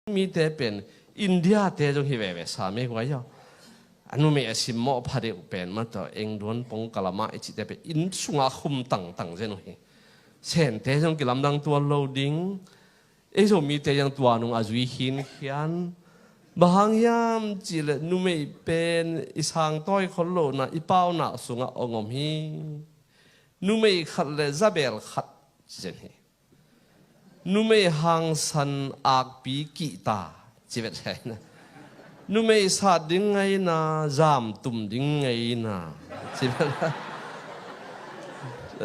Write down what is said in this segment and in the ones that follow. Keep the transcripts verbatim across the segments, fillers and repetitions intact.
mite pen India te zong hi veve sa me guai aw. A numei a simmawh phadeuh pen mataw engduan pongkalamah i cihte pen inn sungah khum tangtang zen uh hi. Sente zong kilamdang tuan lo ding. Ei Zomite zong tua nung a zui khinkhian. Bang hang hiam cihleh numei pen i sangtawi khol lohna i paunak sungah ong om hi. Numei khat le zabel khat ci zen hi. Numei hangsan akpi kihta ci vet hi na. Numei sat ding ngeina, zamtum ding ngeina ci vet.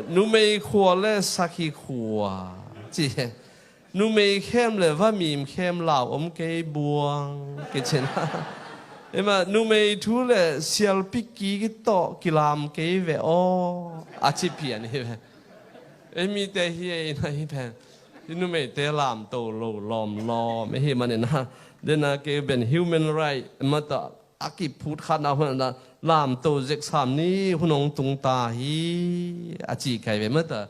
Numei khua le sakhi khua ci hi. Numei khem le vamim khem lau om kei buang kici na. Ema numei thu le sialpi ki tawh kilam kei ve aw a ci pian hi ve. Ei mite hi ei na hi pen i numeite lamto lo lawmlawm ei hi manin na. Dena kei ben human right mata a kiphut khatna hun na lamto zek sam ni hun hong tung ta hi a ci kai ve mata.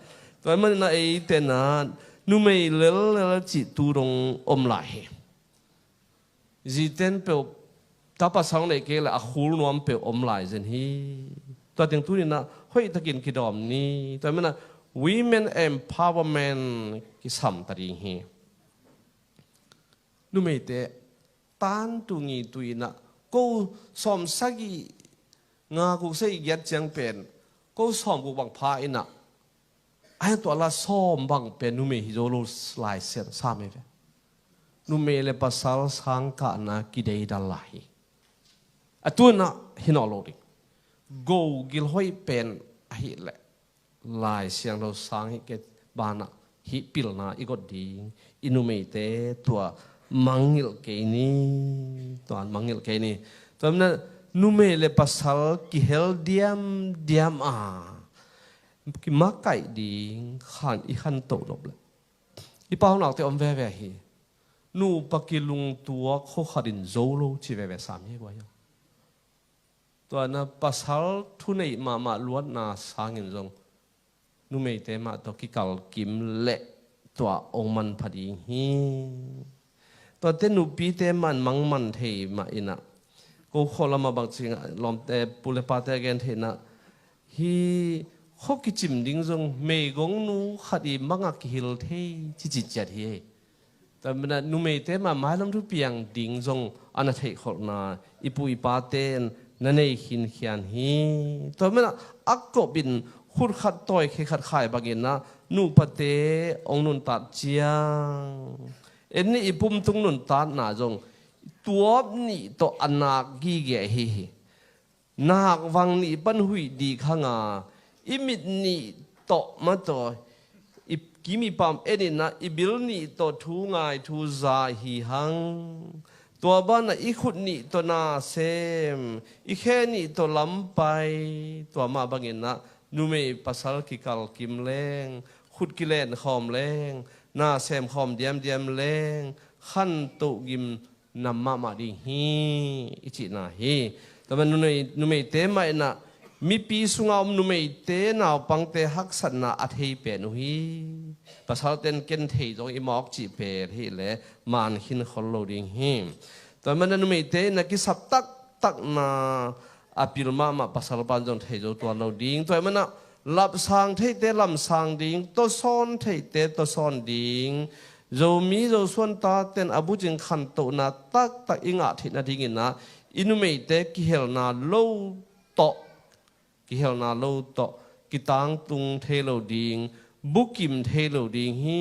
Tua manin na eite na numei lellel cih tu dong om lai hi. Ziten peuh tapa sang nei kei le a khul nuam peuh om lai zen hi. Tua teng tuninah hoih takin kidawm ni. Tua mana women empowerment kisam ta ding hi. Numeite tantu ngitu inah ko sawm sagih nga guk sagih giat ciang pen ko sawm guk bang pha inah a hiang tua la sawm bang pen numei hi zo lo lai sian sa mei ve. Numei le pasal sangkahna kideidal lai hi. A tuanah hi nawh lo ding. Go gilhoih pen ahih leh Lai Siangtho sang hi ke banah hih pilna i got ding. I numeite tua mangngilh kei ni. Tua mangngilh kei ni. Tua mah numei le pasal kihel diamdiam a kimakaih ding khan i khantoh nop le i paunakte om veve hi. Nupa kilungtuak khokhatin zo lo ci veve sam hi guai aw. Tua na pasal thuneih mahmah luatna sangin zong numeite mah tawh kikalkim leh tua ong manpha ding hi. Tuate nupite man mangman thei mah inah ko khualamah bangcingah lawmte pule pate a gen thei inah hi khuakicim ding zong meigongnu khat i mangah kihil thei cici ciat hi. Tua mana numeite mah mailam thu piang ding zong a na theihkholhna i pu i pate in na nei khinkhian hi. Tua mana a kopin khut khat tawi khe khat khai banginah nupate ong nuntat ciang en nih i pumtung nuntatna zong tuap nih tawh a nak gige ahi hi. Nak vang nih pan huih dik hanga i mit nih tawh mataw i kim i pam eninah i bil nih tawh thu ngai thu za hi hang. Tua banah i khut nih tawh na sem i khe nih tawh lampai. Tua mah banginah numei pasal kikalkim leng khut kilenkhawm leng na semkhawm diamdiam leng khantoh gim nam mahmah ding hi i cihna hi. Tua man numei, numeite mah inah mipi sunga om numeite naupangte haksatna a thei pen uh hi. Pasalten ken thei zong i mawk cih pen hi le man khin khol lo ding hi. Tua mana numeite inah kisap taktakna a pil mahmah pasal pan zong thei zo tuan lo ding. Tua mana lapsang theite lamsang ding, tawsawn theite tawsawn ding. Zomi Zosuan taten a bucing khantohna taktak i ngah theih nadinginah i numeite kihelna lo tawh kihelna lo tawh kitangtung thei lo ding, bukim thei lo ding hi,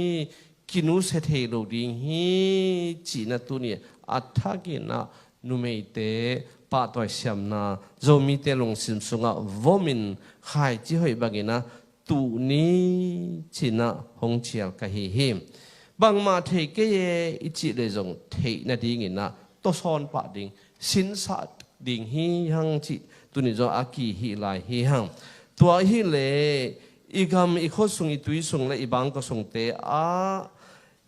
kinusia thei lo ding hi. Cihna tuni a thakinah numeite pahtawi siamna Zomite lungsim sungah vomin khaici hoih banginah tuh ni cinah hong cial ka hi hi. Bangmah thei kei e i cih le zong theih nadinginah tawsawn pah ding, sinsah ding hi hang cih tuni zong a ki hi lai hi hang. Tua hi le i gam i khua sung i tui sung le i bangkua sungte ah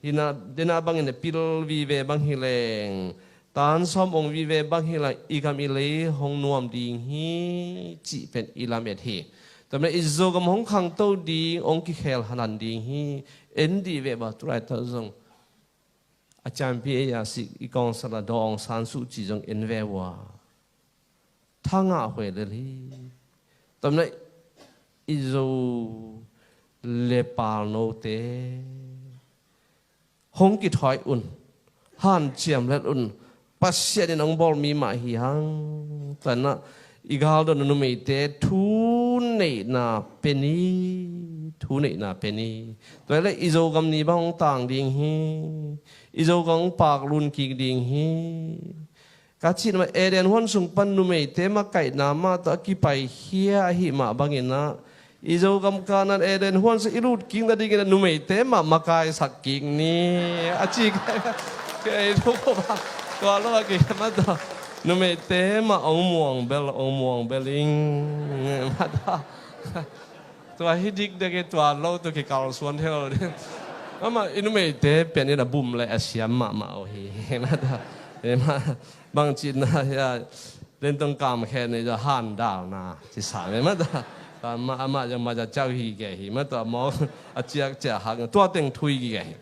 hi na dena bangin a pil vive bang hi leng tan sawm ong vive bang hi leng i gam i lei hong nuam ding hi cih pen i lamet hi. Tua mah i Zogam hong khangto ding ong kikhel hanan ding hi. En dih ve ba tulai tawh zong A ciampi ei a sik i kawngsal a Daw Aung San Suu Kyi zong en ve ua. Thangah huai lel hi. Tamna i Zo le pal note hong kithawi un, hanciam let un. Pasian in hong bawl mi mah hi hang. Tanah i galdon numeite thu neihna pe ni, thu neihna pe ni. Tua le i Zogam ni bang hong tang ding hi. I Zogam hong paklun kik ding hi. Ka cih mah Eden huan sung pan numeite makaihna mah tawh a kipai khia ahi mah bangin ah i Zogam kanan Eden huan sung i lut kik nadingin ah numeite mah makaisak kik ni. A ci kei thu ko ba tua lo a kik mah tawh numeite mah ong muang bel ong muang bel ing mah tawh. Tua hi dikdek i tua lo tu kikalsuan thei lo ding. Amah i numeite pen in a bum le a siam mahmah uh hi. Mata, mah bang cihna hi a, lentong kam khen i za han dalna ci sa me mata. Amah amah zong mata cau hi kei hi mata maw a ciak ciak hak tua teng thui kei hi.